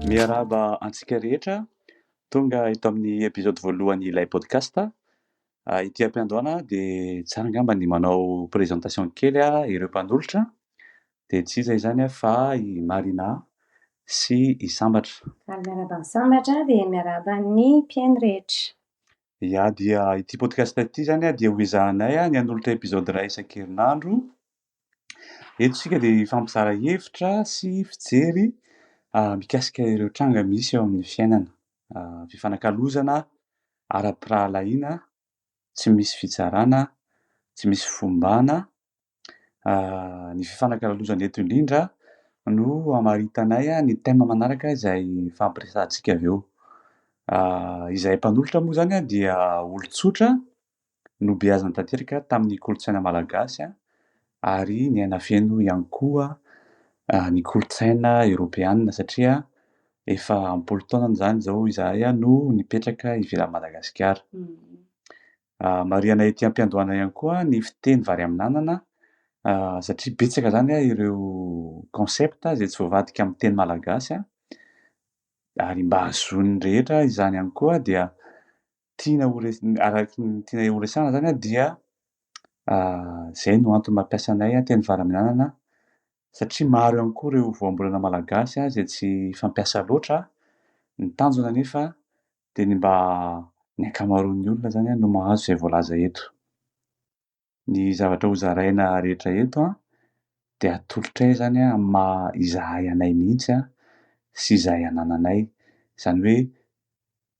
Miarahaba antsika rehetra tonga eto amin'ny épisode voalohany ilay podcast. Ity am-piandohana dia tsara angamba ny manao présentation kely ireo mpanolotra. Dia tsy iza izany fa i Marina sy i Sambatra. Ary miarahaba an'i Sambatra dia miarahaba ny mpihaino rehetra. Ya, dia ity podcast ity izany dia ho ezahanay ny hanolotra épisode iray isan-kerinandro. Eto isika dia hifampizara hevitra sy fijery mikasika ireo tranga misy eo amin'ny fiainana. Fifanakalozana ara-pirahalahiana, tsy misy fitsarana, tsy misy fombana. Ny fifanakalozana eto indrindra no hamaritanay ny thème manaraka izay hifampiresahantsika avy eo. Izahay mpanolotra moa izany dia olon-tsotra nobeazina tanteraka tamin'ny kolontsaina malagasy ary niaina feno ihany koa ny kolontsaina eoropeanina satria efa am-polo taonany izany izao izahay no nipetraka ivelan'i Madagasikara. Marihana ety am-piandohana ihany koa ny fiteny vary amin'anana satria betsaka izany ireo concept izay tsy voavadika amin'ny teny malagasy ary mba hahazoan'ny rehetra izany ihany koa dia tiana ho res-, araka ny tiana ho resahana izany dia izay no antony mampiasa anay teny vary amin'anana satria maro ihany koa ireo voambolana malagasy izay tsy fampiasa loatra. Ny tanjona anefa dia ny mba ny ankamaroan'ny olona izany no mahazo izay voalaza eto. Ny zavatra hozaraina rehetra eto dia atolotray izany amin'ny maha izahay anay mihitsy sy izay anananay. Izany hoe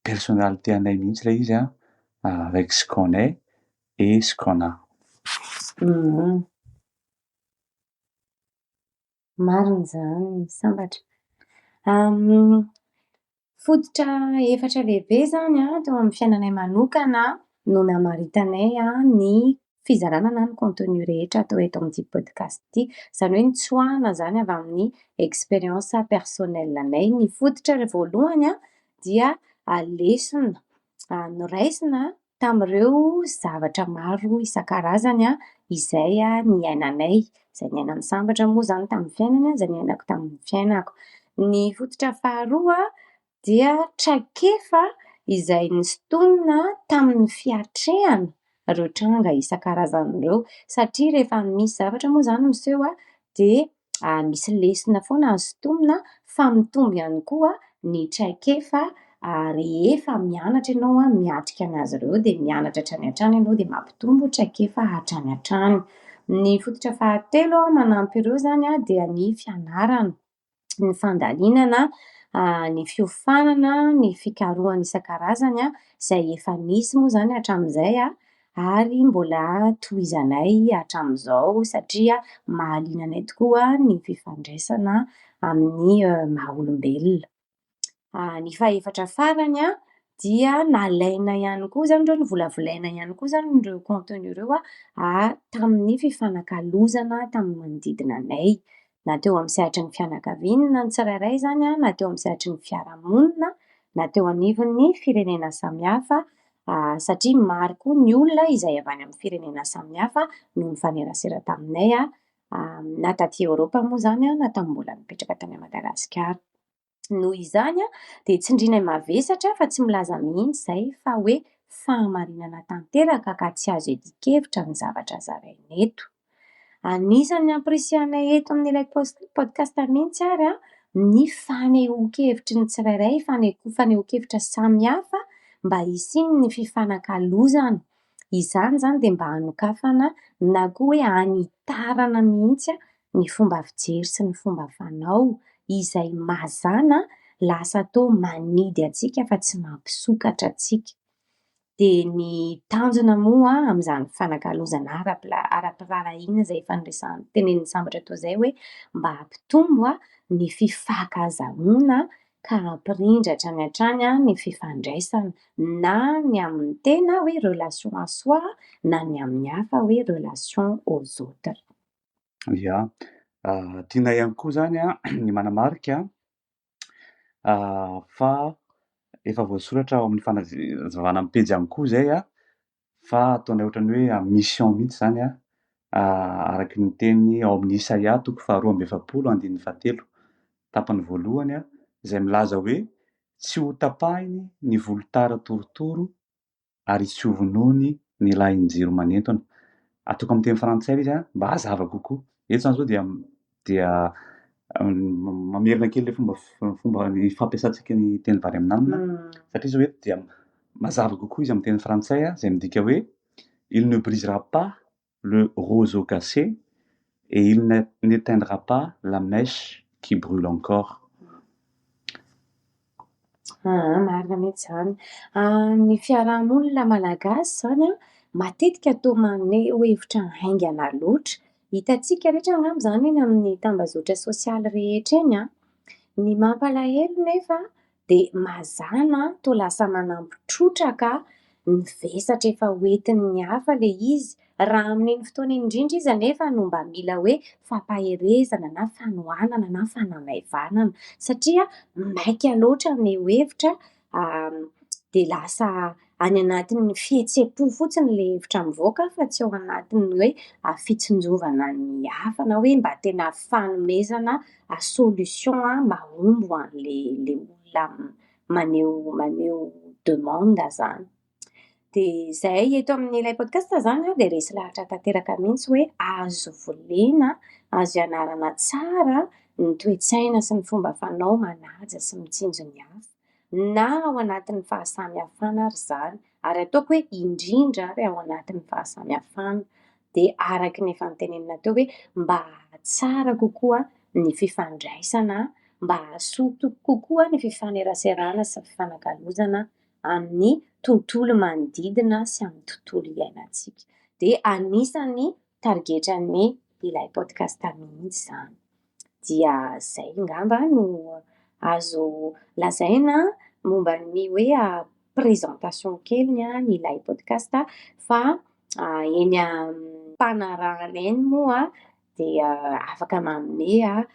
personnalité anay mihitsy ilay izy avec ce qu'on est et ce qu'on a. Marina izany, sambatra. Fototra efatra lehibe izany teo amin'ny fiainanay manokana no namaritanay ny fizarana na ny contenu rehetra atao eto amin'ity podcast ity. Izany hoe nitsoahana izany avy amin'ny expérience personnelle anay. Ny fototra voalohany dia lesona noraisina tamin'ireo zavatra maro isan-karazany izay niainanay, izay niainan'i Sambatra moa izany tamin'ny fiainany, izay niainako tamin'ny fiainako. Ny fototra faharoa dia traikefa izay nisintonina tamin'ny fiatrehana ireo tranga isan-karazany ireo, satria rehefa misy zavatra moa izany miseho dia misy lesona foana azo sintomina fa mitombo ihany koa ny traikefa rehefa mianatra ianao miatrika an'azy ireo dia mianatra hatrany hatrany ianao dia mampitombo traikefa hatrany hatrany. Ny fototra fahatelo manampy ireo izany dia ny fianarana, ny fandalinana, ny fiofanana, ny fikarohana isan-karazany izay efa nisy moa izany hatramin'izay ary mbola tohizanay hatramin'izao satria mahaliana anay tokoa ny fifandraisana amin'ny maha olombelona. Ny fahefatra farany dia nalaina ihany koa izany ireo, novolavolaina ihany koa izany ireo contenu ireo tamin'ny fifanakalozana tamin'ny manodidina anay, na teo amin'ny sehatry ny fianakaviana ny tsirairay izany, na teo amin'ny sehatry ny fiarahamonina, na teo anivon'ny firenena samihafa, satria maro koa ny olona izay avy any amin'ny firenena samihafa no nifanerasera taminay, na taty Eoropa moa izany, na tamin'ny mbola nipetraka tany Madagasikara. Noho izany dia tsindrinay mavesatra fa tsy milaza mihitsy izay fa hoe fahamarinana tanteraka ka tsy azo iadian-kevitra ny zavatra zaraina eto. Anisan'ny ampirisihanay eto amin'ilay podcast mihitsy ary ny fanehoan-kevitry ny tsirairay, fanehoan-kevitra samihafa mba hisian'ny fifanakalozana. Izany izany dia mba hanokafana na koa hoe hanitarana mihitsy ny fomba fijery sy ny fomba fanao izay mazàna lasa toa manidy antsika fa tsy mampisokatra antsika. Dia ny tanjona moa amin'izany fanakalozana ara-piraharahiana izay efa niresahan'ny tenenin'ny Sambatra toy izay hoe mba hampitombo ny fifankazahoana ka hampirindra hatrany hatrany ny fifandraisana na ny amin'ny tena hoe relation à soi na ny amin'ny hafa hoe relation aux autres. Ya, tiana ihany koa izany ny manamarika fa efa voasoratra ao amin'ny fanazavana amin'ny pejy ihany koa izay fa ataonay ohatran'ny hoe mission mihitsy izany araka ny teny ao amin'ny Isaia toko faharoa amby efapolo andininy fahatelo tapany voalohany. izay milaza hoe tsy ho tapahiny ny volotara torotoro ary tsy ho vonoiny ny lahin-jiro manentona. Ataoko amin'ny teny frantsay ilay izy mba hazava kokoa. Eto izany izao dia dia mamerina kely ilay fomba fomba ny fampiasantsika ny teny vary amin'anana satria izao eto dia mazava kokoa izy amin'ny teny frantsay izay midika hoe il ne brisera pas le roseau cassé et il n'éteindra pas la mèche qui brûle encore. Aa, marina mihitsy izany. Ny fiarahamonina malagasy izany an, matetika toa maneho hevitra haingana loatra. Hitantsika rehetra angamba izany eny amin'ny tambazotra sosialy rehetra eny an. Ny mampalahelo nefa dia mazàna toa lasa manampy trotraka ny vesatra efa hoentin'ny hafa ilay izy. Raha amin'iny fotoana iny indrindra izy anefa no mba mila hoe fampaherezana na fanohanana na fanamaivanana satria maika loatra ny hevitra dia lasa any anatin'ny fihetseham-po fotsiny ilay hevitra mivoaka fa tsy ao anatin'ny hoe fitsinjovana ny hafa na hoe mba tena fanomezana solution mahomby ho an'ilay ilay olona maneho maneho demande izany. Dia izahay eto amin'ilay podcast izany dia resy lahatra tanteraka mihitsy hoe azo volena, azo ianarana tsara ny toe-tsaina sy ny fomba fanao manaja sy mitsinjo ny hafa, na ao anatin'ny fahasamihafana ary izany, ary ataoko hoe indrindra ary ao anatin'ny fahasamihafana. Dia araka ny efa notenenina teo hoe mba hahatsara kokoa ny fifandraisana, mba hahasoa kokoa ny fifaneraserana sy ny fifanakalozana amin'ny tontolo manodidina sy amin'ny tontolo iainantsika. Dia anisan'ny tarigetran'ny ilay podcast mihitsy izany. Dia izay angamba no azo lazaina momba ny hoe présentation kely ny ilay podcast fa eny am-panarahana eny moa dia afaka manome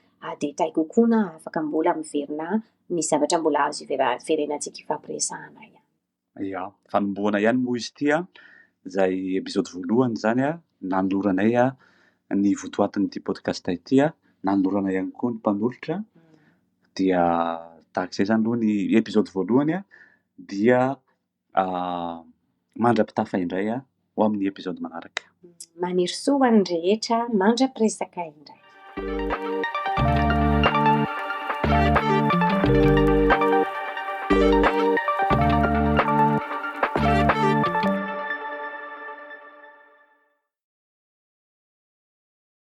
détail kokoa na afaka mbola miverina misy zavatra mbola azo iverenantsika ifampiresahana ihany. Ya, fanombohana ihany moa izy ity an, izay episode voalohany izany an, nanoloranay ny votoatin'ity podcast ity an, nanolorana ihany koa ny mpanolotra, dia tahaka izay izany aloha ny episode voalohany an, dia mandra-pitafa indray ho amin'ny episode manaraka. Maniry soa ho an'ny rehetra, mandra-piresaka indray.